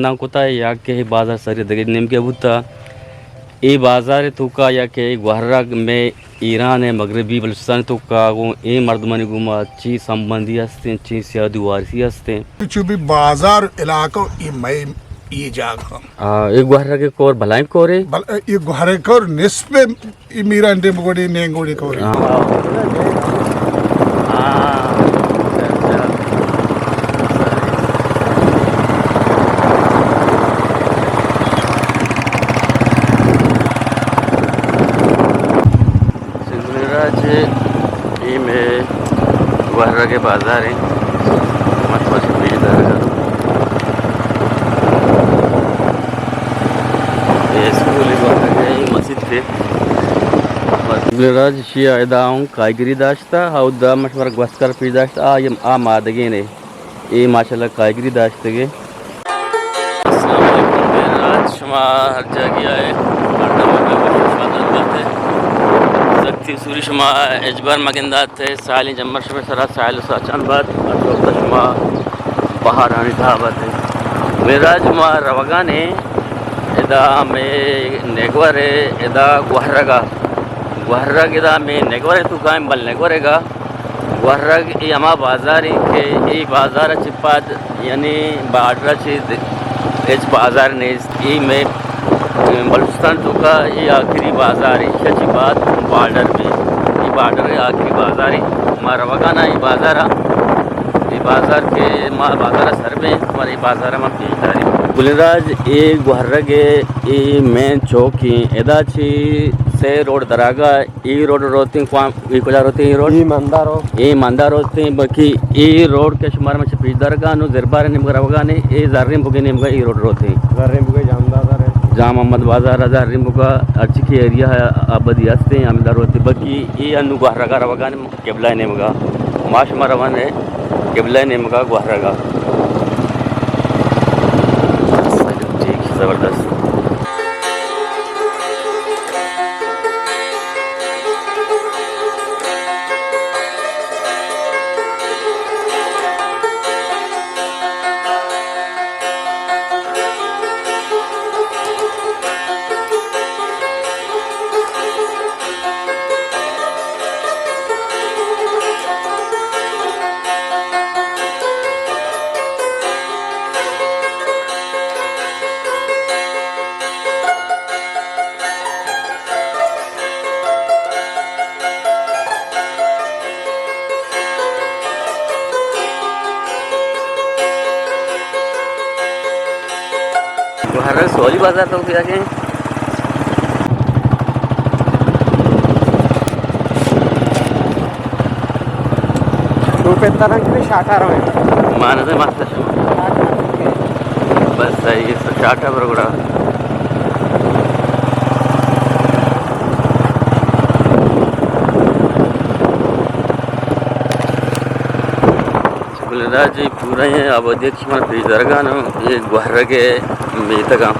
نام کتا یا کہ بازار سری دگہ نیمگے بوتا۔ اے بازار توکا یا کہ گوہرگ مئے ایران ءِ مغربی بلوچستان توکا گوں اے مردمانی گوما چی سمبندی ہستیں، چی سیادی وارثی ہستیں۔ چو بھی بازار علاقہ اے مئے اے جاگہ۔ آ، اے گوہرگ کور بلائیں کورے؟ بل-، اے گوہرگ کور نصف اے میران ڈیمب گوڑی، نینگ گوڑی کوری۔ ہاں۔ ہاں۔ اچھا، اچھا۔ سنگلیں راج اے مئے گوہرگ ءِ بازار ایں۔ مت وش پیش دارگ ءَ۔ اے اسکول ءِ گوہرگ ءَ، اے مسجد۔ راج شی ادا اوں کائیگری داشتہ، اودا مش مرگ گوسکر پیش داشتہ، آ، آ مادگین اے۔ اے ماشاءاللہ کائیگری داشتگے۔ السلام علیکم۔ راج شما ہر جاگہ آئے، مردم میں خوش آمد کرتے۔ سختی سوری شما اجبار مگندات ہے، سالیں جمر شما سرا سائل ساچان بات، اور شما بہارانی دعوت ہے۔ میرا جما روگانے ادا مئے نگور ءَ، ادا گوہرگ ءَ۔ گوہرگ ادا مئے نگور ءَ تو قائم بل نگور ءَ گا۔ گوہرگ اے ہما بازارے کہ اے بازار ءَ چہ پد یعنی بارڈر ءَ چہ د-، ہچ بازار نیست۔ اے مئے بلوچستان توکا اے آخری بازارے، ایشی ءَ چہ بعد بارڈر بی۔ اے بارڈر ءِ آخری بازارے۔ ما روگانا اے بازار ءَ، اے بازار کہ ما بازار ءَ سر بیں، مارا اے بازار ءَ ما پیش داریں۔ گلیں راج، اے گوہرگ ءِ اے مین چوک ایں۔ ادا چہ سے روڈ دراگا، اے روڈ روتیں، کوام-، اے کجا روتیں اے روڈ؟ اے مندار رو۔ اے مندار روتیں، بلکہ اے روڈ کہ شمار من چہ پیش دارگا نو زربار نیمگا روگانے، اے زرین بگے نیمگا اے روڈ روتیں۔ زرین بگے جام بازار ہے۔ جام محمد بازار ہے، زرین بگا ہرچی کہ ایریا ہے آبادی ہستیں، ہمیں در روتیں، بلکہ اے انو گوہرگا روگانے۔ قبلہ نیمگا۔ ما شما روان اے قبلہ نیمگا گوہرگا۔ ٹھیک، زبردست۔ گوہرگ سولی بازار تو کیا کہ تو پتہ رنگ میں شاٹا روے۔ مانتے مست۔ بس صحیح ہے، شاٹا پر گڑا۔ گلیں راج، اے پورا ایں آبادی کہ شما پیش دارگا نو، اے گوہرگ ءِ میتگاں۔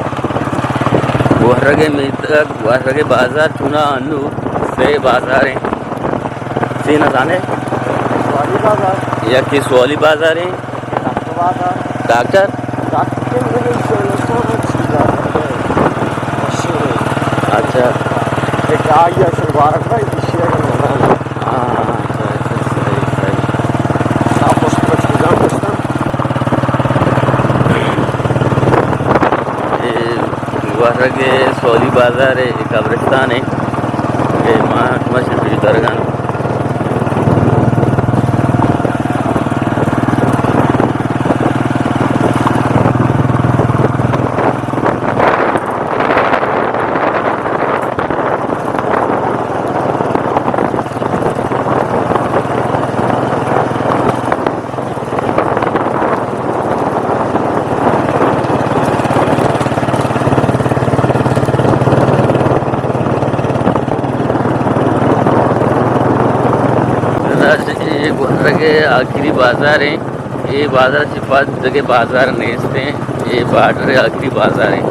گوہرگ ءِ میتگ، گوہرگ ءِ بازار چونا انو سے بازار ایں۔ سے نہ زانے؟ سوالی بازار۔ یکے سوالی بازار ایں۔ ڈاکٹر بازار۔ ڈاکٹر؟ ڈاکٹر کے مجھے سوچتا ہے، چیز آتا ہے۔ اچھا۔ ایک آئی ہے، شلوار کا، اسی ہے۔ ہاں، اچھا، اچھا، صحیح، صحیح۔ آپ اس کو بچ کے جان سکتا۔ اے گوہرگ ءِ سولی بازار ءِ قبرستان ءِ کہ ما شما چہ پیش دارگاں۔ اے گوہرگ ءِ آخری بازار ایں۔ اے بازار چہ پد دگہ بازار نیست ایں۔ اے بارڈر ءِ آخری بازار ایں۔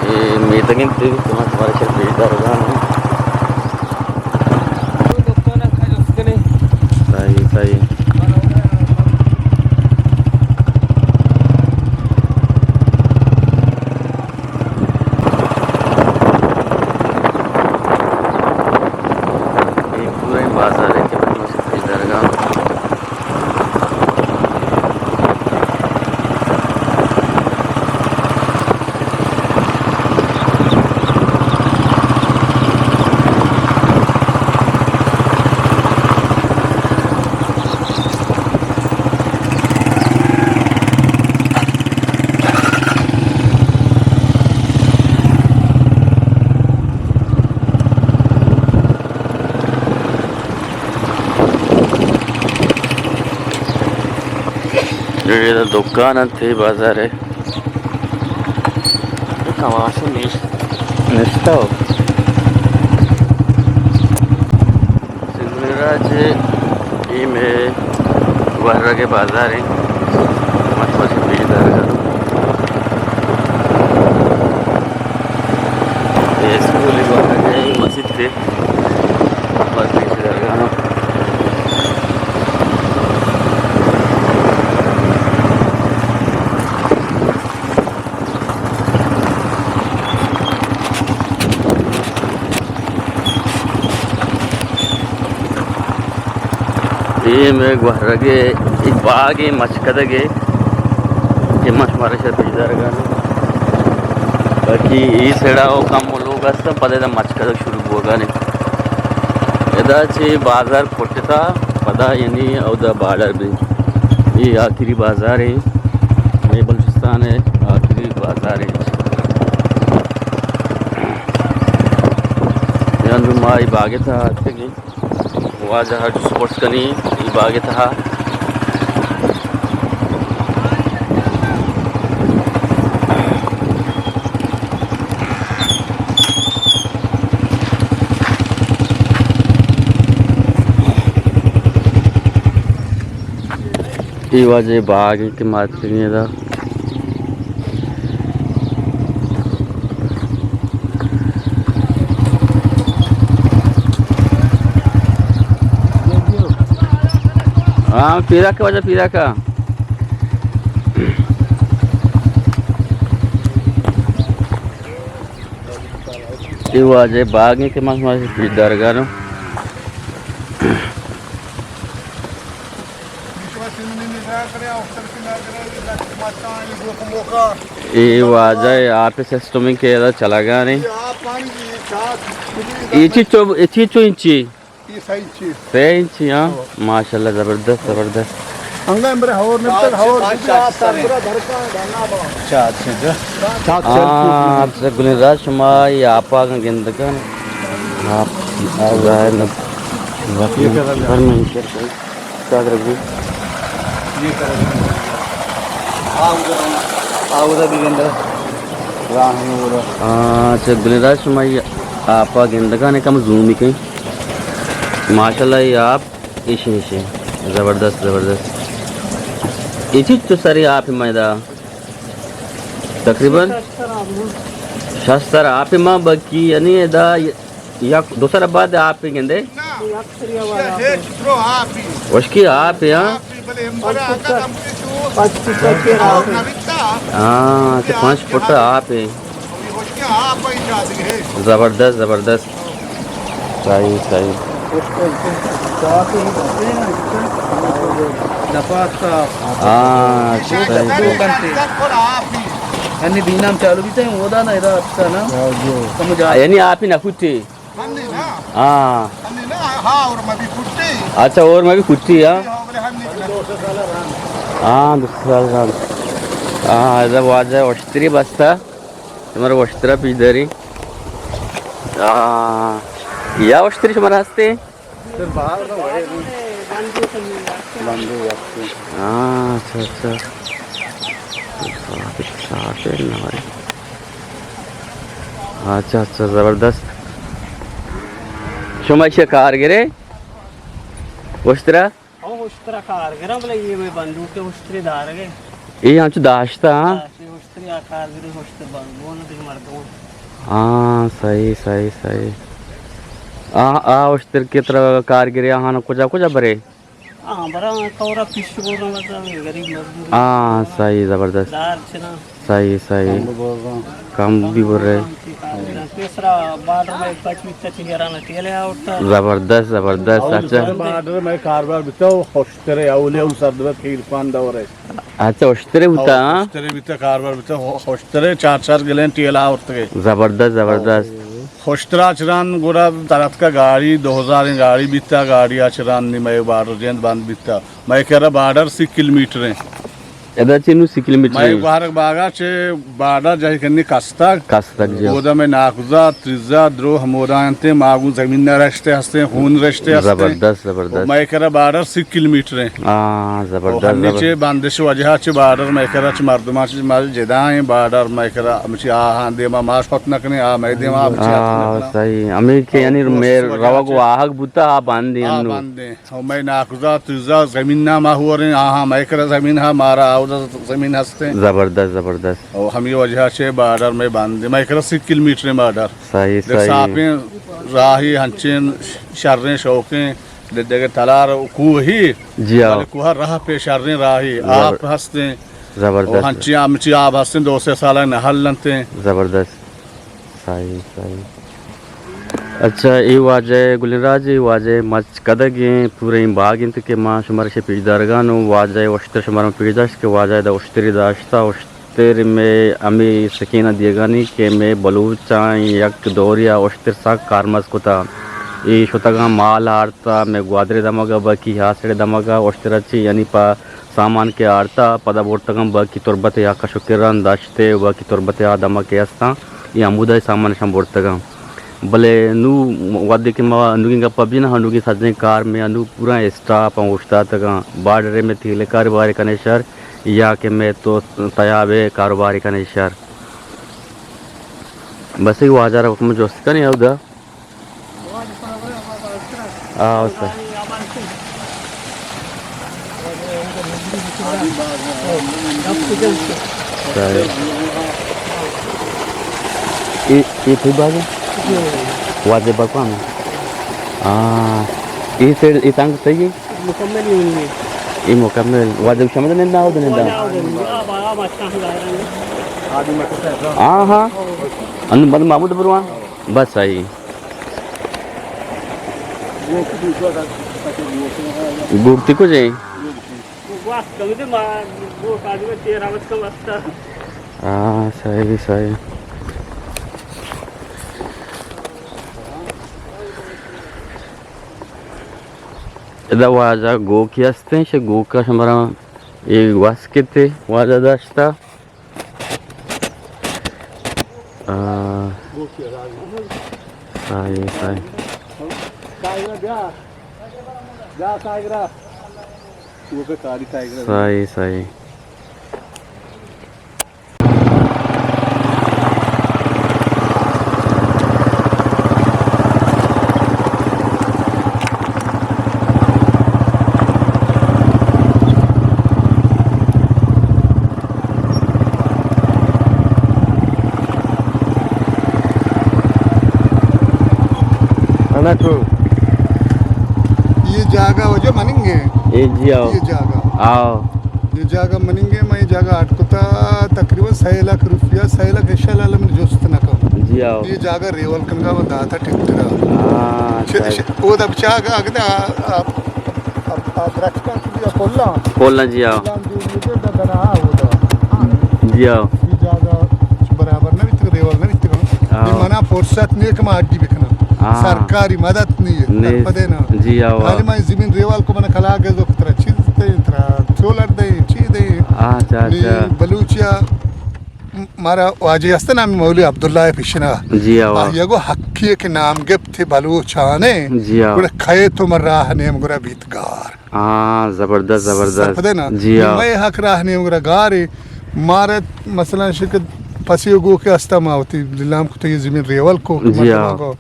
اے میتگ ایں، تمہارے سر پیش دارگاں۔ اے دکان انت، اے بازار ءَ۔ کماش نیست۔ نشتہ ہو۔ سندھ راج اے مئے ورگ ءِ بازار ایں۔ مت مت پیش دارگ ءَ۔ اے اسکول ءِ ورگ ءَ، اے مسجد ءِ۔ بس پیش دارگ ءَ۔ اے مئے گوہرگ ءِ اے باگ ءِ مچکدگ ءِ کہ من شمارا شہ پیش دارگ ءَ آں۔ باقی اے سیڈ ءَ کم لوگ است، پدا ادا مچکدگ شروع بوگ ءَ انت۔ ادا چہ بازار کٹتا، پدا یعنی اودا بارڈر بی۔ اے آخری بازار ایں، مئے بلوچستان ءِ آخری بازار ایں۔ یعنی ما اے باگ ءِ تہا اتکگیں۔ واجہ ءَ جست پرس کنی اے باگ ءِ تہا۔ اے واجہ ءِ باگ ایں کہ ما اتکگیں ادا۔ ہاں، پیرک ءَ، واجہ پیرک ءَ۔ اے واجہ ءِ باگ ایں کہ ما شمارا پیش دارگ ءَ آں۔ اے واجہ ءِ آپ ءِ سسٹم ایں کہ ادا چلگ ءَ ایں۔ اے چی چو، اے چی چو انچی؟ اے سئے انچی۔ سئے انچی، ہاں۔ ہاں۔ ماشاءاللہ، زبردست، زبردست۔ انگا امبرے ہور نبتگ، ہور پانچ، پانچ، پورا درکا ڈنا با۔ چار، چار، چار، چار، ہاں، اچھا، گلیں راج شما اے آپ ءَ گندگ ءَ۔ آپ، آپ ظاہر نہ۔ یہ کدھر جا؟ گھر میں انکر کر۔ چادر بھی۔ یہ کدھر جا؟ آ ادھر، آ ادھر بھی گندگ۔ راہ ہمیں ادھر۔ ہاں، اچھا، گلیں راج شما اے آپ ءَ گندگ ءَ، کم زوم کن۔ ماشاءاللہ، اے آپ ایشی، ایشی۔ زبردست، زبردست۔ اے چی چو سرے آپ ایں ادا؟ تقریباً شست سر آپ ایں، ما باقی یعنی ادا یک دو سر بعد آپ ایں گندے۔ ہشکی آپ ایں، ہاں۔ ہاں، تو پانچ فٹ آپ ایں۔ زبردست، زبردست۔ صحیح، صحیح۔ ہاں، صحیح، صحیح۔ انی دینام چالو بیتا ہے، اودا نا ادا اچھا نا۔ یعنی آپ ایں نہ کھٹی؟ ہاں۔ اچھا، اور میں بھی کھٹی، ہاں۔ ہاں، دو سال رند۔ ہاں، ادا واجہ اشتری بستا۔ شمارا اشترا پیش داری۔ آ، یا اشتری شمارا ہستے؟ ہاں، اچھا، اچھا۔ اچھا، اچھا، زبردست۔ شما ایشی کار گرے؟ اشترا؟ او اشترا کار گراں، بلے اے مئے بندوک ءِ اشترے دارگ ءَ۔ اے انچو داشتہ، ہاں؟ داشتہ اشترے آ کار گرے، اشتر بندون دگہ مردم۔ ہاں، صحیح، صحیح، صحیح۔ آ، آ اشتر کہ ترا کار گرے، آہاں کجا کجا برے؟ ہاں، برا کورا پیش گورا مطلب غریب مزدور۔ ہاں، صحیح، زبردست۔ دار چنا۔ صحیح، صحیح۔ کم بھی بر رہے۔ تیسرا بارڈر میں پچ بیتا چی گرانا ٹیلے آورتا۔ زبردست، زبردست، اچھا۔ بارڈر میں کاروبار بیتا، ہشترے اولی او سردبت خیل خان دورے۔ اچھا، ہشترے بوتا، ہاں؟ ہشترے بیتا، کاروبار بیتا، ہو-، ہشترے چار چار گلین ٹیلا آورتگے۔ زبردست، زبردست۔ ہشترا چران گڑا ترتکا گاڑی، دو ہزار گاڑی بیتا، گاڑی آ چران نی مئے بارڈر جند بند بیتا۔ مئے کرا بارڈر سی کلومیٹر ہیں۔ ادا چہ نوں سی کلومیٹر مئے ایں۔ گوہرگ باغا چہ بارڈر جاہی کنی کستگ۔ کستگ جی۔ اودا مئے ناکوزا، تریزا، دروہ ہمودا انت، ما گوں زمین نہ رشتے ہستیں، خون رشتے ہستیں۔ زبردست، زبردست۔ مئے کرا بارڈر سی کلومیٹر ایں۔ ہاں، زبردست، او ہنی چہ زبردست۔ بندش وجہ چہ بارڈر مئے کرا چہ مردمان چہ ما جدا ایں، بارڈر مئے کرا ہمچی آہاں دیما ما شت نہ کنیں، آ مئے دیما ہمچی ہت نہ ہاں، کناں۔ صحیح۔ ہمیں کہ او یعنی مئے روگ واہگ بوتا، آ بند ایں آ انوں۔ بند ایں۔ او مئے ناکوزا تریزا زمین نا ما ہوریں، آہاں مئے کرا زمین ہا، مارا آودا زمین ہستیں۔ زبردست، زبردست۔ او ہمے وجہ چہ بارڈر مئے بند ایں، مئے کرا سی کلومیٹر ایں بارڈر۔ صحیح، صحیح۔ ساپیں راہی ہنچیں شریں شوقیں، دگہ تلار و کوہی، جی ہاں۔ بلے کوہ راہ پہ شریں راہی، زبر-، آپ ہستیں۔ زبردست۔ او ہنچیں ہمچی آپ ہستیں، دو سے سال نہ حل انتیں۔ زبردست۔ صحیح، صحیح۔ اچھا، اے واجہ گلیں راج، اے واجہ مچ کدگیں پوریں باغ انت کہ ما شمارا شے پیش دارگاں، نوں واجہ اشتر شمارا پیش داشت کہ واجہ دا اشتری داشتا، اشتر مئے ہمے سکینہ دیگانی کہ مئے بلوچاں یک دوریا اشتر سک کارمرز کتا۔ اے شتگاں مال آرتا، مئے گوادرے دمگا، باقی ہاسڑے دمگا، اشتر چی یعنی پا سامان کہ آرتا، پدا برتگاں باقی تربت یا کشکران داشتے، باقی تربت آ دمگ کہ ہستاں، اے ہمودا سامان شان برتگاں۔ بلے نوں وھدے کہ ما انوگیں گپا بجناں، انوگیں سجیں کار مئے انوں پورا اسٹاپ آں اوشتاتگاں۔ بارڈرے مئے تیل کاروبارے کنے شر یا کہ مئے تو تیابے کاروبارے کنے شر۔ بس اے واجہ را حکم جست کنے اودا۔ آ، سر۔ سر۔ اے، اے کوئی باغ ہے؟ واجہ باغ کون ہے؟ ہاں۔ اے سیڈ، اے تنگ صحیح ہے؟ مکمل ہی نہیں ہے۔ اے مکمل۔ واجہ شمد نندا ہو نندا؟ ہاں، ہاں۔ ان بند محمود بروان۔ بس آئی۔ گوگتی کجے؟ ہاں، صحیح، صحیح۔ ادا واجہ گوکی ہستیں، شے گوکا شمارا اے واسکتے واجہ داشتا۔ آ، ساہی، ساہی۔ ساہی، ساہی۔ انا تو۔ یہ جاگہ وجہ مننگ ہے۔ اے جی آؤ۔ یہ جاگہ۔ آؤ۔ یہ جاگہ مننگ ہے، میں یہ جاگہ اٹکتا تقریباً سہ لکھ روپیہ، سہ لکھ اشل عالم جست نہ کم۔ جی آؤ۔ یہ جاگہ ریول کنگا و داتا ٹکٹرا۔ ہاں، چھ-، اچھا۔ چھ-، او دا بچا گا اگدا، آ، آ، آ، درخت کولن۔ کولن، جی ہاں۔ کولن دور مجھے دا درا ہو دا۔ جی ہاں۔ یہ جاگہ برابر نہ بیتگ، ریول نہ بیتگ۔ ہاں۔ یہ منا فرصت نہیں کہ ما اڈی بکنا۔ ہاں۔ سرکاری مدد نہیں ہے، نہیں۔ ترپدے نا۔ جی ہاں۔ حالی ما زمین ریول کو منا کلا گزو ترا چیز دے، ترا سولر دے، چی دے۔ اچھا، نی اچھا۔ بلوچیا مارا واجہ است نامی مولوی عبداللہ پیشنا۔ جی ہاں۔ آ یگو حقی کہ نام گپت بلوچانے۔ جی ہاں۔ گڑا کئے تو مر راہ نیم گڑا بیت گار۔ ہاں، زبردست، زبردست۔ سرپدے نا؟ جی ہاں۔ مئے حق راہ نیم گڑا گارے۔ مارا مثلاً شکل پسی گو کہ استا ما ہوتی لیلام کو تو یہ زمین ریول کو۔ جی ہاں۔ مردماں کو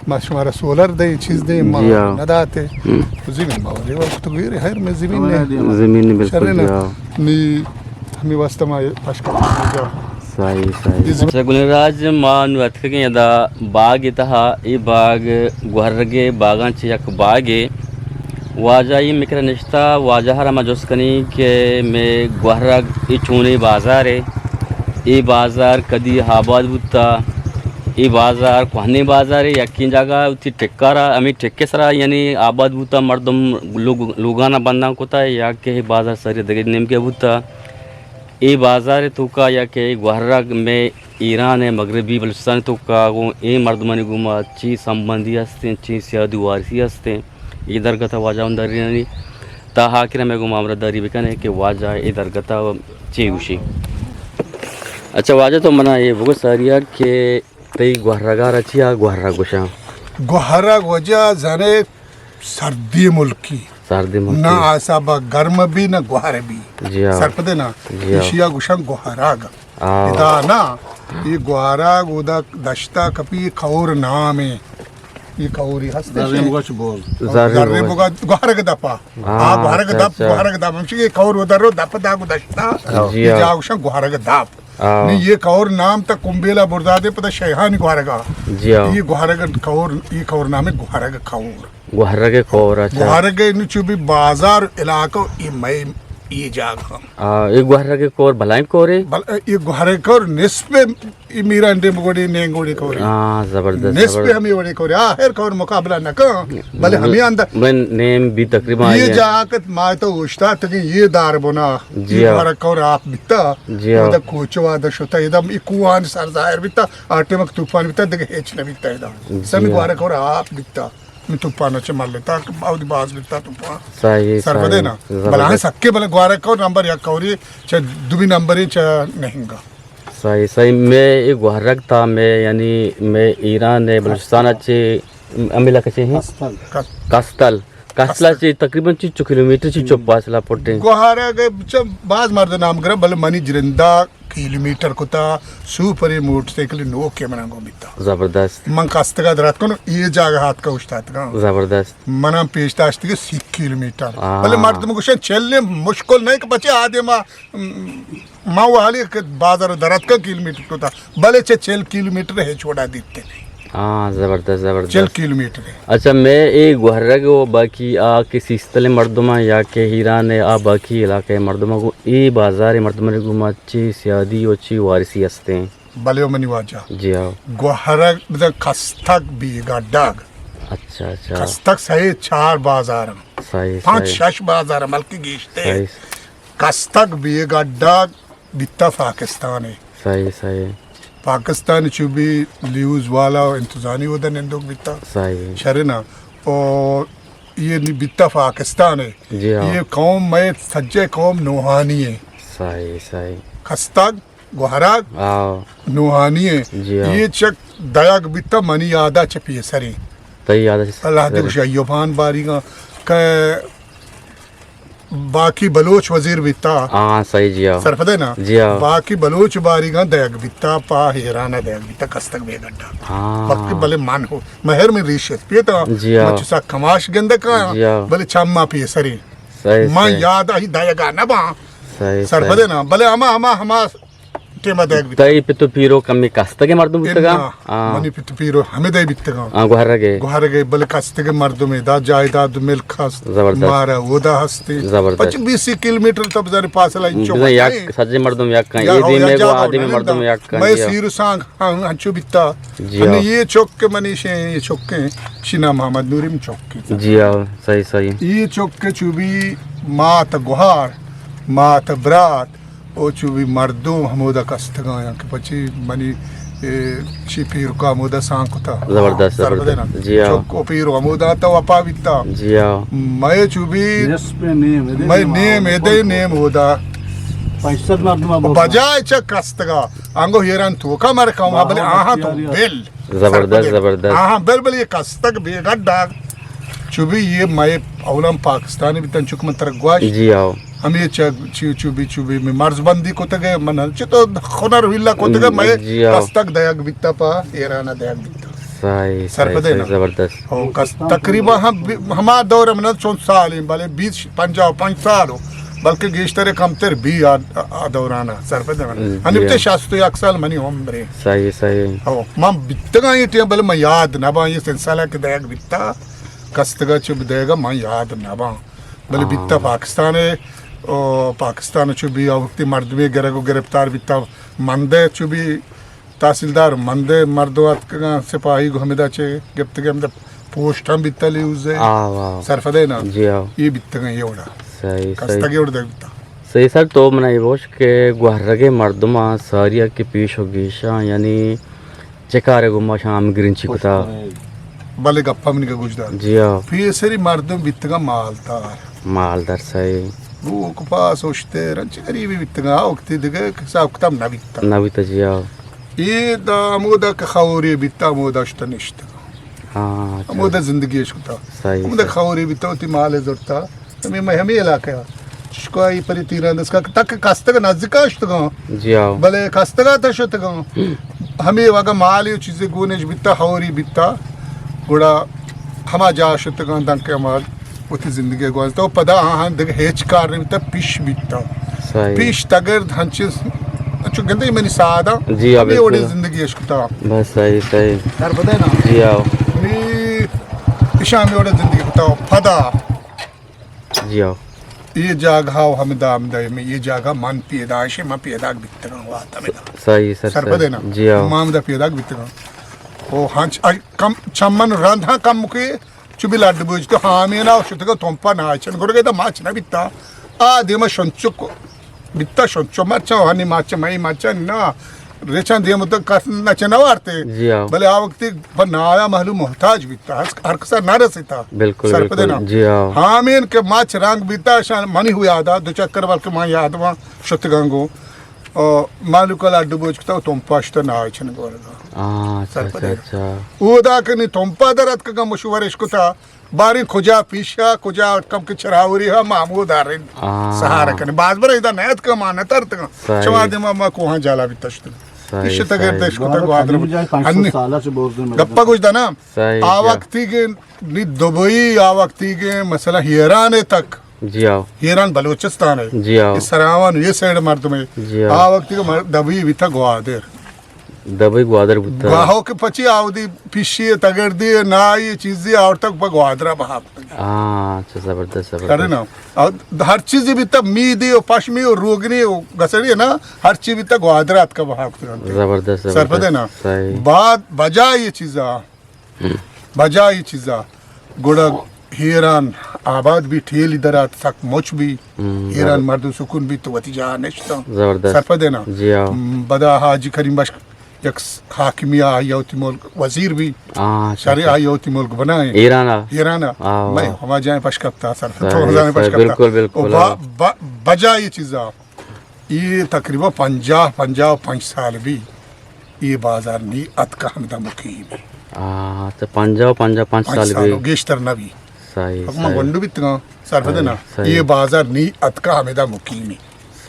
ما شمارا سولر دیں، چیز دیں، ما جی ہاں۔ نہ داتے۔ ہم۔ زمین ما ریول کو تو گیرے، خیر میں زمین نے۔ زمین نے بالکل شرے نا۔ جی ہاں۔ نی ہمے واسطہ ما پشکا۔ صحیح، صحیح۔ اچھا، گلیں راج، ما نو اتکگیں ادا باغ تہا، اے باغ گوہرگے باغاں چہ یک باغے۔ واجہ اے مکر نشتا، واجہ را ما جست کنی کہ مے گوہرگ اے چونے بازارے، اے بازار کدی آباد بوتا، اے بازار کوہنیں بازارے، یکیں جاگہ وتی ٹکارا، ہمے ٹکے سرا یعنی آباد بوتا، مردم لوگ-، لوگانا بندان کتا، یا کہ بازار سری دگہ نیمگے بوتا۔ اے بازار توکا یا کہ گوہرگ مئے ایران ء مغربی بلوچستان توکا گوں اے مردمانی گوما چی سمبندی ہستیں، چی سیادی وارثی ہستیں، اے درگت ء واجہ ہم درینانی تا آخر ء مئے گوما ہمراہ داری بکنے کہ واجہ اے درگت ء چی گوشی؟ اچھا واجہ، تو منا اے بگو ساریا کہ تئی گوہرگا را چیا گوہرگ گوشاں؟ گوہرگ وجہ زنے سردی ملکی۔ سردی ملکی۔ نہ آسا با گرم بی، نہ گوہر بی۔ جی ہاں۔ سرپدے نا؟ جی ہاں۔ ایشیا گوشاں گوہرگ۔ آ۔ ادا نا، اے گوہرگ اودا دشتا کپی، اے کور نام ہے۔ اے کوری ہستے زرین بگا چو بوز۔ زرین زرین بگا۔ بگا گوہرگ دپا۔ آ، آ، گوہرگ اچھا، دپ، اچھا۔ گوہرگ دپ۔ ہمشی اے کور اودا رو دپ دا گو دشتا۔ جی اے ہاں۔ جا گوشاں گوہرگ دپ۔ آ۔ نی اے کور نام تا کمبیلا بردادے پدا شیہانی گوہرگا۔ جی ہاں۔ اے گوہرگ کور، اے کور نام ہے گوہرگ کور۔ گوہرگ کور، اچھا۔ گوہرگ نو چو بی بازار علاقہ اے مئے اے جاگہ۔ آ، اے گوہرگ کور بلائیں کورے؟ بل-، اے گوہرگ کور نصف اے میران ڈیم گوڑی، نیم گوڑی کورے۔ آ، زبردست، نصف زبردست۔ ہمیں وڑی کورے۔ آ، ہر کور مقابلہ نہ کن، بلے ہمیں اندر۔ من نیم بی تقریباً اے آئی ہے۔ جاگہ ما تو اوشتاتگیں اے دار بنا۔ جی اے ہاں۔ گوہرگ کور آپ بیتا۔ جی ہاں۔ ادا کوچو آدا شتا، ادا اے کوہان سر ظاہر بیتا، آ ٹیمک طوفان بیتا، دگہ ہیچ نہ بیتا ادا۔ جی سمی ہاں۔ گوہرگ کور آپ بیتا۔ من توپانا چہ ملتا، اودی باز بیتا توپان۔ صحیح، سرپدے صحیح، نا؟ زبردست۔ بلاہیں سکے بلے گوہرگ کور نمبر یک کوری، چہ دومی نمبرے چہ نہنگا۔ صحیح، صحیح۔ مئے اے گوہرگ تا مئے، یعنی مئے ایران ہے، بلوچستان چے، ہم علاقہ چے ہیں؟ کستل۔ کس- کستل۔ کستل کستل۔ چے تقریباً چیچو کلومیٹر چیچو فاصلہ پٹے؟ گوہرگ چہ باز مرد نام گرا، بلے منی جرندہ کیلومیٹر کتا، سوپریں موٹر سائیکل نوکے منا گون بیتا۔ زبردست۔ من کستگا درات کنو، اے جاگہ ہاتکا اوشتاتگاں۔ زبردست۔ منا پیش داشتگی سی کیلومیٹر۔ آ۔ بلے مردم گوشن چلیں مشکل نہیں کہ بچے آدے ما، م، ما وہ حالی کہ بازار درات کا کیلومیٹر کتا، بلے چہ چل کیلومیٹر ہیچ وڑا دیتے نہیں۔ ہاں، زبردست، زبردست۔ چل کیلومیٹر ہے۔ اچھا، مئے اے گوہرگ و باقی آ کہ سیستل مردماں یا کہ ہیران ہے، آ باقی علاقہ مردماں کو اے بازار مردماں گو ما چی سیادی و چی وارثی ہستیں؟ بلے و منی واجہ۔ جی ہاں۔ گوہرگ بزن کستگ بیگا ڈگ۔ اچھا، اچھا۔ کستگ سہ چار بازار ہیں۔ صحیح، پانچ صحیح۔ شش بازار ہیں، بلکہ گیشتے۔ صحیح۔ کستگ بیگا ڈگ بیتا پاکستان ہے۔ صحیح، صحیح۔ پاکستان چو بھی لیوز والا و انتظامی ودا نندوک بیتا۔ صحیح۔ شرنا۔ اور یہ نی بیتا پاکستان ہے۔ جی ہاں۔ یہ قوم میں سجے قوم نوحانی ہے۔ صحیح، صحیح۔ کستگ گوہرگ ہاں۔ نوحانی ہیں۔ جی ہاں۔ یہ چک دایگ بیتا منی یادا چہ پیسریں۔ تئی یادا چہ اللہ دے پیسریں۔ گوشی ایوب خان باریگاں کہ باقی بلوچ وزیر بیتا۔ ہاں، صحیح جی ہاں۔ سرپدے نا؟ جی ہاں۔ باقی بلوچ باریگاں دایگ بیتا، پا ایران دایگ بیتا، کستگ بے گڈا۔ ہاں۔ وقتی بلے من ہو، مہر میں ریش پیتا، جی ہاں۔ من چسا کماش گندکا، جی ہاں۔ بلے چما پیسریں۔ صحیح، من صحیح۔ یاد آئی دایگا نباں۔ صحیح، سرپدے صحیح۔ نا، بلے ہما، ہما، ہما ٹیم ء دئیگ بیتگ۔ تئی پت ء پیرو کمے کستگیں مردم بوتگاں؟ اناں، آ۔ منی پت ء پیرو ہمے دئے بیتگاں۔ آ، گوہرگ ء۔ گوہرگ ء، بلے کستگیں مردمے، دا جائیداد ملک ہست۔ زبردست۔ مارا اودا ہستی۔ زبردست۔ پچ بیس کلومیٹر تو بزاں فاصلہ انچو بزاں یک نئیں۔ سجیں مردم یک کن۔ یا اے ہو، دیمے یا گو جاگہ آ دیمے نہ مردم ننداں۔ یک کن، مئے جی۔ سیر و سانگ ہم انچو بیتا۔ جی۔ یعنی ہاں۔ یہ چک منی شے، یہ چک ہیں۔ شی نام محمد نوری من چک ہیں۔ جی ہاں، صحیح، صحیح۔ یہ چک چو بھی مات گوہار، مات برات، او چو بھی مردم ہمودا کستگاں یا کہ پچی منی، اے، چی پیرکا ہمودا سان کتا۔ زبردست، سرپدے نا۔ زبردست۔ جی ہاں۔ چک و پیرو ہمودا تا وپا بیتا۔ جی ہاں۔ مئے چو بھی نصف نیم ادے مئے نیم نیم ادے نیم اودا۔ پنچ صد مردم ابو بجائے چک کستگا۔ انگو ہیران توکا مرکا ہوا، بلے آہاں تو بل۔ زبردست، سرپدے۔ زبردست۔ آہاں بل بل یہ کستگ بے گڈ ڈاگ۔ چو بھی یہ مئے اولاں پاکستانی بیتن چک من ترک گواش۔ جی آؤ۔ ہمے چہ چو، چو بی، چو بی، میں مرز بندی کتگ ئے، من چہ تو خنر ویلا کتگ ئے، میں جی، آ۔ کستگ دئیگ بیتا پا ایران دئیگ بیتا۔ صحیح، سرپدے صحیح، نا؟ زبردست۔ او کس-، تقریباً ہم بی-، ہما دور من چون سال ہیں، بلے بیس، پنجاہ و پنچ سال ہو، بلکہ گیشتر کمتر بی آ، آ دورانا، سرپدے نا؟ جی، ہنی آ۔ شست و یک سال منی عمر ہے۔ صحیح، صحیح۔ او، من بیتگاں یہ ٹیم، بلے من یاد نہ باں، یہ سلسلہ کہ دئیگ بیتا، کستگا چہ دئیگا من یاد نہ باں۔ بلے ہاں۔ بیتا پاکستان ء، او پاکستان ء چو بی آ وقتی مردمے گرگ و گرفتار بیتا، مندے چو بی تحصیلدار مندے مردم اتکگاں، سپاہی گو ہمدا چے گپتگے، ہمدا پوسٹ ہم بیتا لیوز ء۔ آ، واہ۔ سرپدے نا؟ جی، آ۔ یہ بیتگاں یہ وڑا۔ صحیح، صحیح۔ کستگے وڑ دے بیتا۔ صحیح سر، تو منا یہ بوش کہ گوہرگے مردماں ساریا کہ پیش و گیشاں، یعنی چہ کارے گوں ما شام گرنچی کتا۔ بلے گپا منی گوش دار۔ جی ہاں۔ پیسری مردم بیتگا مالدار۔ مالدار صحیح۔ بوک پاس اشتر، انچ غریبی بیتگاں، آ وقتی دگہ حساب کتاب نہ بیتا۔ نہ بیتا، جی ہاں۔ اے دا ہمودا کہ خوری بیتا، ہمودا اشتہ نشتگاں۔ ہاں، اچھا۔ ہمودا زندگی اش کتا۔ صحیح، ہمودا صحیح۔ خوری بیتا، وتی مال زرتا۔ ہمیں، میں ہمیں علاقہ ء۔ چشکو آئی پری تیران دست کا تک کستگ نزدیک اشتگاں۔ جی ہاں۔ بلے کستگ ء تہ شتگاں۔ ہمیں وگا مال و چیزے گونش بیتا، ہوری بیتا۔ گڑا ہما جا شتگاں، دنکہ ہما وتی زندگی گوازتا۔ و پدا آہاں دگہ ہیچ کار نہ بیتا، پیش بیتا۔ صحیح۔ پیش تگرد ہنچیں، انچو گندے منی سادہ۔ جی ہاں، ہمیں وڑے بالکل۔ زندگی اش کتا۔ بس صحیح، صحیح۔ سر پدے نا؟ جی ہاں۔ نی اشاں ہمیں وڑے زندگی کتا۔ پدا جی ہاں۔ اے جاگہ و ہمدا، ہمدا، ہمے اے جاگہ من پیدائش، من پیداک بیتگاں وہد ہمدا۔ صحیح، سر، سرپدے صحیح۔ نا؟ جی ہاں۔ ما ہمدا پیداک بیتگاں۔ او ہنچ، اے کم، چمن رند ہاں کم کے، چو بی لڈ بوج تو ہامینا شتگا تمپا ناچن گرگے دا ماچ نہ بیتا۔ آ دیما شنچک بیتا شنچو مرچاں، ہنی ماچ، مئی ماچ نا۔ ریچاں دیم تو کس نچ نہ وارتے۔ جی ہاں۔ بلے آ وقتی پہ نایا مہلوک محتاج بیتا، ہر، ہر کسا نہ رسیتا۔ بالکل، سرپدے بالکل۔ نا؟ جی ہاں۔ ہامین کہ ماچ رنگ بیتا، شان منی ہو یادا، دو چکر بلکہ ما یاد ما شتگانگو۔ او مہلوک لا ڈبوج کتا، تمپا اشتا نایا چن گورگا۔ ہاں، اچھا، سرپدے اچھا، نا؟ اچھا۔ اودا کنی تمپا در اتکگا مشورش کتا، باریں کجا پیشا، کجا کم کہ چراوری ہا، ما ہمو داریں۔ آ۔ سہارا کنیں۔ باز برا ادا نیاتکا ما نترتگاں۔ صحیح۔ چما دیما ما کوہاں جالا بیتا شتگاں۔ صحیح، پیش تگہ صحیح۔ دش کتا گوادر۔ ہنی جائے پنچ سد سالا چہ بوز دے گپا گوش دانا۔ صحیح، آ جا۔ وقتی کہ نی دبئی، آ وقتی کہ مثلا ایران تک۔ جی ہاں۔ ایران بلوچستان ہے۔ جی ہاں۔ یہ سراوان یہ سائیڈ مردم ہے۔ جی ہاں۔ آ وقتی کہ مر-، دبئی بیتا گوادر۔ دبئی گوادر بوتا۔ گواہو کہ پچی آودی پیشی تگردی نائی چیزی آورتگ پہ گوادرا بہا۔ ہاں، اچھا، زبردست، زبردست۔ کرے نا؟ اور ہر چیزی بیتا میدی و پشمی و روگنی و گسڑی نا، ہر چیز بیتا گوادرا اتکا بہا۔ زبردست، زبردست۔ سرپدے نا؟ صحیح۔ بعد بجا یہ چیزا، ہم۔ بجا یہ چیزا، گڑا ایران آباد بی، ٹیلی درات سک مچ بی، ہم، ایران زبر- مردم سکون بی تو وتی جاہ نشتاں۔ زبردست۔ سرپدے نا؟ جی ہاں۔ م، بدا حاجی کریم بخش یک س-، حاکمی آ، آئی وتی ملک وزیر بی۔ ہاں، اچھا، شرے اچھا۔ آئی وتی ملک بنائیں۔ ایران آ؟ ایران آ۔ آ، میں واہ۔ ہما جائیں پش کپتا سر۔ صحیح، تو ہما جائیں پش صحیح، کپتا۔ بالکل، بالکل، و با-، ہاں۔ با-، بجا یہ چیزا۔ یہ تقریباً پنجاہ، پنجاہ و پنچ سال بی۔ یہ بازار نی اتکا ہمدا مقیم۔ ہاں، تو پنجاہ، پنجاہ پنچ پنچ سال سال بی۔ گیشتر نہ بی۔ صحیح، حکمہ صحیح۔ گونڈو بیتگاں، سرپدے نا؟ صحیح۔ یہ بازار نی اتکا ہمدا مقیمی۔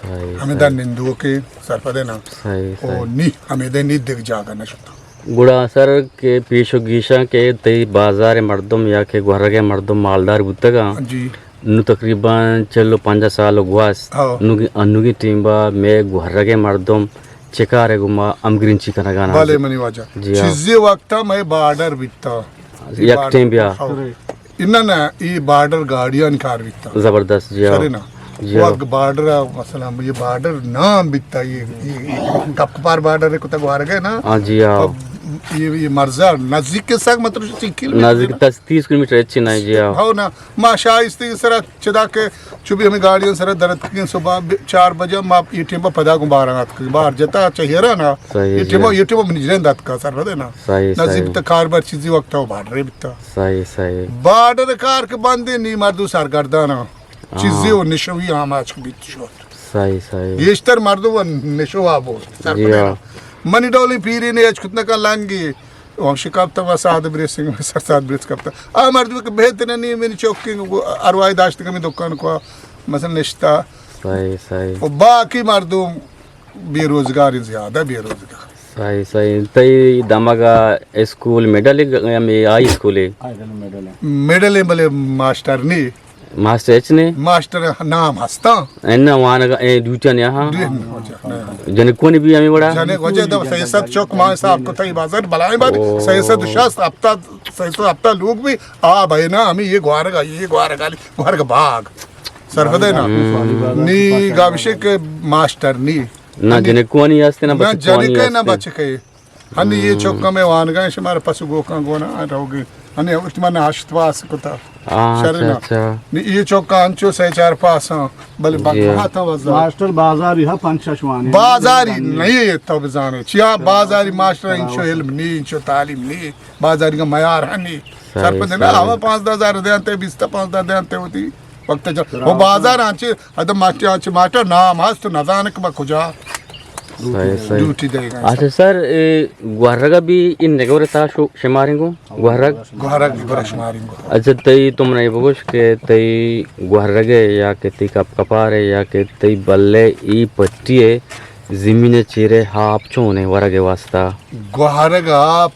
صحیح، ہمدا صحیح۔ نندوکے، سرپدے نا؟ صحیح، او صحیح۔ نی ہمیدے نی دگ جاگہ نہ شتا۔ گڑا سر کہ پیش و گیشاں کہ تئی بازار مردم یا کہ گورگ مردم مالدار بوتگاں، جی۔ نو تقریباً چل و پنجاہ سال گوست۔ ہاں۔ نوگی، انوگی ٹیمبا مئے گورگ مردم چکارے گما ہمگرنچی کنگانا؟ بلے منی واجہ۔ جی ہاں۔ چیزی وقتا مئے بارڈر بیتا۔ یک ٹیم بیا۔ ہاں۔ انہ نہ، ای بارڈر گاڑیانی کار بیتا۔ زبردست، جی ہاں۔ سرے نا؟ جی ہاں۔ وقت بارڈر، مثلاً یہ بارڈر نام بیتا، یہ، یہ، یہ کپ کپار بارڈر کتا گوارگ ہے نا؟ ہاں، جی ہاں۔ اب یہ، یہ مرزا نزدیک کے سک مطلب چی کلومیٹر نزدیک نا؟ دس تیس کلومیٹر اچھی نہیں، جی ہاں۔ ہو نا، ما شائستی سرا چدا کہ چو بھی ہمیں گاڑیاں سرا درت کن صبح ب-، چار بجے ما یہ ٹیم پہ پدا گوں باران اتک، بار جتا چہرہ نا، صحیح، یہ جی ٹیم، ہاں۔ یہ ٹیم منی جنین دات کا سر بدے نا۔ صحیح، نزدیک صحیح۔ تا کاربار چیزی وقت ہو بارڈر بیتا۔ صحیح، صحیح۔ بارڈر کار کہ بندے نی مردو سرگردانا۔ ہاں۔ چیزی و نشوی آماچ بیت شد۔ صحیح، صحیح۔ گیشتر مردم و نشو آ بود۔ سر جی پدے ہاں۔ نا۔ منی ڈولی پیری نے اچ کتنا کا لنگی۔ و ہم شکاپتا و سعد بریس سنگھ، سر سعد بریس کپتا۔ آ مردم کہ بہتر نہیں، منی چوکی اروائی داشت کمی دکان کو، مثلاً نشتا۔ صحیح، صحیح۔ و باقی مردم بے روزگار، زیادہ بے روزگار۔ صحیح، صحیح۔ تئی دمگا اسکول مڈل ہے یا ہمیں ہائی اسکول ہے؟ مڈل ہے، بلے ماسٹر نہیں۔ ماسٹر اچ نے؟ ماسٹر نام ہستاں۔ انا وانگا، اے، ڈیوٹی نے، ہاں۔ ڈیوٹی نے، ہاں۔ جنکونی بھی ہمیں وڑا؟ جنک وجہ دا سئے سد چوک ما حساب کو تئی بازار بلائیں بات، او۔ سئے سد شست ہفتاد، سئے سد ہفتاد لوگ بھی، آ بھائی نا، ہمیں یہ گوارگا، یہ گوارگا، گوارگا باغ۔ سرپدے نا؟ ہم۔ نی گابشے کہ ماسٹر نی۔ نہ جنکوانی ہستے، نہ نہ بچکوانی جنکے، نہ ہستے۔ بچکے۔ ہنی یہ چوکا میں وانگا ہیں، شمار پس گوکاں گونا روگے۔ ہنی وقت من ہشت پاس کتا۔ ہاں، شر اچھا، نا۔ اچھا۔ نی یہ چوکا انچو سئے چار پاساں، بلے جی۔ بگاہا تا وزا۔ ماسٹر بازاری ہا پنچ شش وانی۔ بازاری نہیں ہے تو بزانے۔ چیا بازاری ماسٹر انچو علم نہیں، انچو تعلیم نہیں۔ بازاری کا معیار ہنی۔ صحیح، سرپدے نا، صحیح۔ ہوا پانزدہ ہزار دیانتے، بیس تا پانزدہ دیانتے ہوتی۔ وقت جا، وہ بازار آنچے، ادم ماٹی آنچے ماٹا نام ہست تو نزانک با کجا صحیح، صحیح۔ ڈیوٹی دے گا۔ اچھا سر، اے گوہرگا بھی ان نگور تا شو-، شماریں گو؟ گوہرگ؟ گوہرگ بھی برا شماریں گو۔ اچھا، تئی تو من یہ بگوش کہ تئی گوہرگ ہے یا کہ تئی کپ کپار ہے یا کہ تئی بلے ای پٹی ہے، زمین چیرے ہاپ چون ہے ورگ واسطہ؟ گوہرگ آپ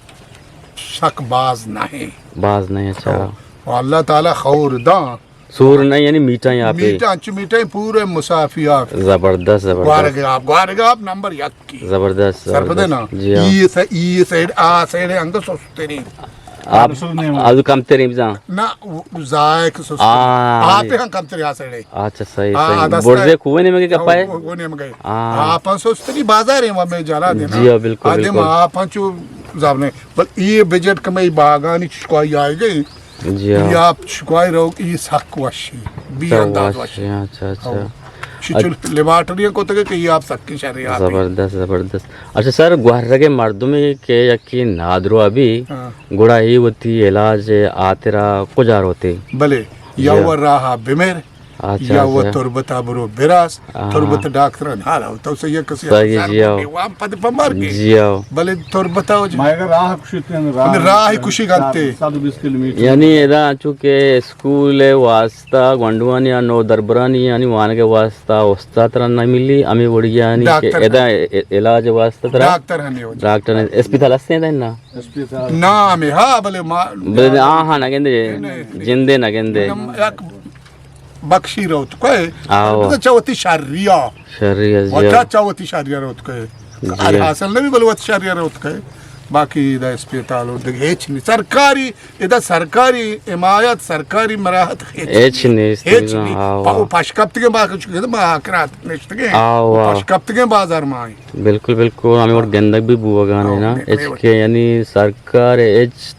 سک باز نہیں۔ باز نہیں، اچھا۔ و اللہ تعالی خور داں۔ سور نہ یعنی میٹھا ہی آپ ہے۔ میٹھا، انچو میٹھا ہی پورے مسافی آپ۔ زبردست، زبردست۔ گوارگ آپ، گوارگ آپ نمبر یک کی۔ زبردست، سرپدے زبردست۔ نا؟ جی ہاں۔ ای سا-، ای سائیڈ، آ سائیڈ انگا سستے نہیں۔ آپ، آ، آ کم ترین بزاں۔ نہ، وہ ذائق سستے۔ آ، آپ ہم کم ترین آ سائیڈ ہے۔ اچھا، صحیح، آ، صحیح۔ دستا برزے ہے۔ کونے میں کیا پائے؟ وہ، وہ نہیں مگے۔ آ۔ آپ ہم سستے نہیں، بازار ہے وہاں میں جانا دینا۔ جی ہاں، بالکل، آدم بالکل۔ آپ ہم چو زابنے۔ بل یہ بجٹ کمے باغانی چشکوائی آئے گئے۔ جی ہاں۔ یا آپ شکوائے رو، یہ سک وشی، بی تو انداز وش، وشی۔ اچھا، اچھا۔ ہاں۔ شی چل لیبارٹری کو تک کہ یہ آپ سک کی شری آتی۔ زبردست، زبردست۔ اچھا سر، گوہرگ مردمی کہ یکی نادرو ابھی، ہاں۔ گڑا ہی وتی علاج آترا کجا روتے؟ بلے، یا جی۔ وہ راہ بمر، اچھا، یا وہ اچھا۔ تربتا برو براس، ہاں۔ تربت ڈاکٹر حالا تو صحیح کسی صحیح، جی ہاں۔ وام پد پمار کے۔ جی ہاں۔ بلے تربتا ہو جائے۔ مائے راہ کشی تے، راہ راہ کشی گانتے۔ صد بیس کلومیٹر۔ یعنی ادا چونکہ اسکول واسطہ گونڈوانی یا نو دربرانی یعنی وانگ واسطہ استاد ترا نہ ملی، ہمیں وڑی یعنی کہ ڈاکٹر ادا ع-، علاج واسطہ ترا ڈاکٹر ہمیں ہو جائے۔ ڈاکٹر نے اسپتال ہستے ہیں نا؟ اسپتال۔ نہ ہمیں، ہاں، بلے ما بلے آ ہاں نہ گندے، نہیں، نہیں۔ جندے نہ گندے۔ نم-، یک بخشی روت کوئے۔ آو۔ تو چوتی شریا۔ شریا، جی۔ وتا چوتی شریا روت کوئے۔ جی۔ حاصل نبی بلوت شریا روت کوئے۔ باقی دا اسپتال و دگہ ہیچ نہیں۔ سرکاری، ادا سرکاری حمایت، سرکاری مراحت ہیچ ہیچ نہیں۔ نہیں، ہیچ نہیں۔ آو۔ پا-، پش کپتگیں باقی چکے ما آکرات نشتگیں۔ آو۔ پش کپتگیں بازار ما آئی۔ بالکل، بالکل، ہمیں اور گندگ بھی بوگانے آو، نا۔ نہیں، ہچ نہیں۔ کے یعنی سرکار ہچ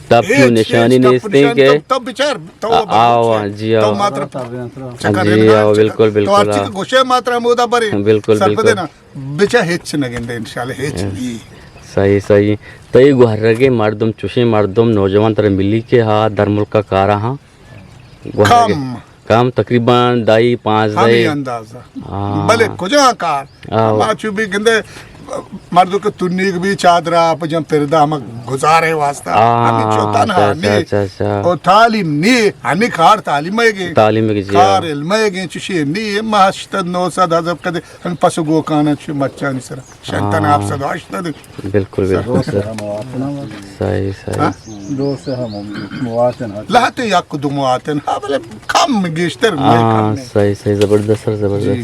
تب ہچ، نشانی ہچ تب نیستیں نشانی کہ تب، تب بچار، تو آ-، آو، جی، تو آو۔ ماتر جی، آو، بالکل، بالکل، تو ہر چیز آ۔ گوشے ماتر ہمودا برے۔ بالکل، سرپدے بالکل۔ نا۔ بچا ہچ نہ گندے، انشاءاللہ ہچ ہاں۔ بھی۔ صحیح، صحیح۔ تئی گوہرگے مردم، چوشیں مردم، نوجوان ترا ملی کہ ہا در ملک کا کارا ہاں؟ گوہرگے۔ کم۔ کم، تقریباً دائی، پانزدہ۔ ہمیں اندازہ۔ ہاں۔ بلے کجا کار؟ آو۔ ہما چو بھی گندے، مردو کہ تنیگ بھی چادرا، پجم پردا ہم گزارے واسطہ۔ ہاں، ہمیں چو تنہا اچھا، نہیں۔ اچھا، اچھا۔ او تعلیم نہیں، ہمیں کار تعلیم ہے گے۔ تعلیم ہے گے، جی، کار ہاں۔ علم ہے گے، چوشیں نہیں، ما ہشت نو سد ہزار کدے ہمیں پس و گوکانا چو مچانی سرا۔ شنتن ہاں۔ ہفت سد و ہشتاد۔ بالکل، بالکل، سر۔ صحیح، صحیح۔ ہاں؟ دو سے ہم مواطن ہست۔ لہتے یک دو مواطن، ہاں، بلے کم گیشتر، ہاں، کم نہیں۔ صحیح، صحیح، زبردست، سر، زبردست۔ جی۔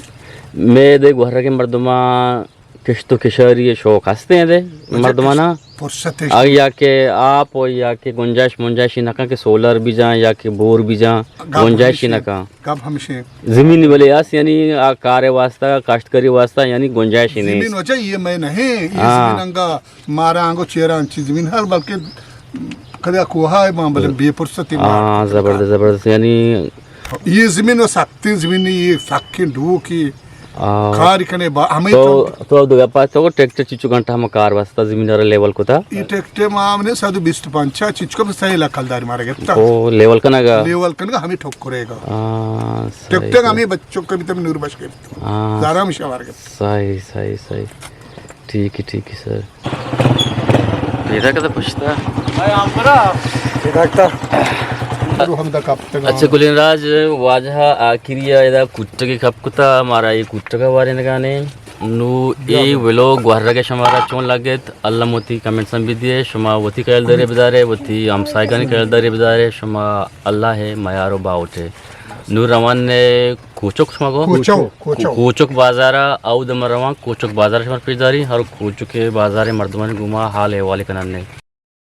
میں دے گوہرگے مردماں کشت و کشاری شوق ہستے ہیں دے، اچھا، مردمانا۔ فرصت ہے۔ آ، یا کہ آپ ہو یا کہ گنجائش منجائشی نہ کن کہ سولر بھی جان یا کہ بور بھی جان، گنجائشی نہ کن۔ گپ ہمشیں۔ زمین بلے اس یعنی آ کار واسطہ، کاشتکاری واسطہ یعنی گنجائش ہی نہیں۔ زمین وجہ یہ میں نہیں، یہ ہاں۔ زمین انگا مارا انگو چیرا انچی زمین ہر بلکہ کدیا کوہا ہے مان بلے بے فرصتی مار ہاں، زبردست، زبردست، یعنی یہ زمین و سختی زمین، یہ سخی ڈو کی آ۔ کار کنے با، ہمیں تو، تو۔ تو دو پاس تو ٹریکٹر چیچو گھنٹہ ہم کار واسطہ زمین را لیول کتا؟ یہ ٹریکٹر ما ہم نے سد بیست پنچا چیچو کم سہی لاکھ کلدار مارا گپتا۔ او، لیول کنگا؟ لیول کنگا ہمیں ٹھوک کرے گا۔ آ، صحیح، ٹریکٹر صحیح۔ ہمیں بچوں کا بھی تم نور بش گپتا۔ آ، زارا ہم شوار گپتا۔ صحیح، صحیح، صحیح۔ ٹھیک ہے، ٹھیک ہے سر۔ پیدا کتا پشتا۔ پیدا کتا۔ اچھا، گلین راج واجہ آخری ادا کوٹگے کپ کتا، مارا یہ کوٹگا وارے نگانے۔ نو اے ویلوگ گوہرگ شمارا چون لگت؟ الم وتی کمنٹس ہم بدیے، شما وتی خیال دارے بدارے، وتی ہمسایگانی خیال دارے بدارے، شما اللہ ہے میار و باوٹے۔ نو روان نے کوچک شما گو؟ کوچو، کوچو۔ کوچک بازارا، اود من روان کوچک بازار شما پیش داری، ہر کوچک بازار مردمانی گوما حال احوال کنن نے۔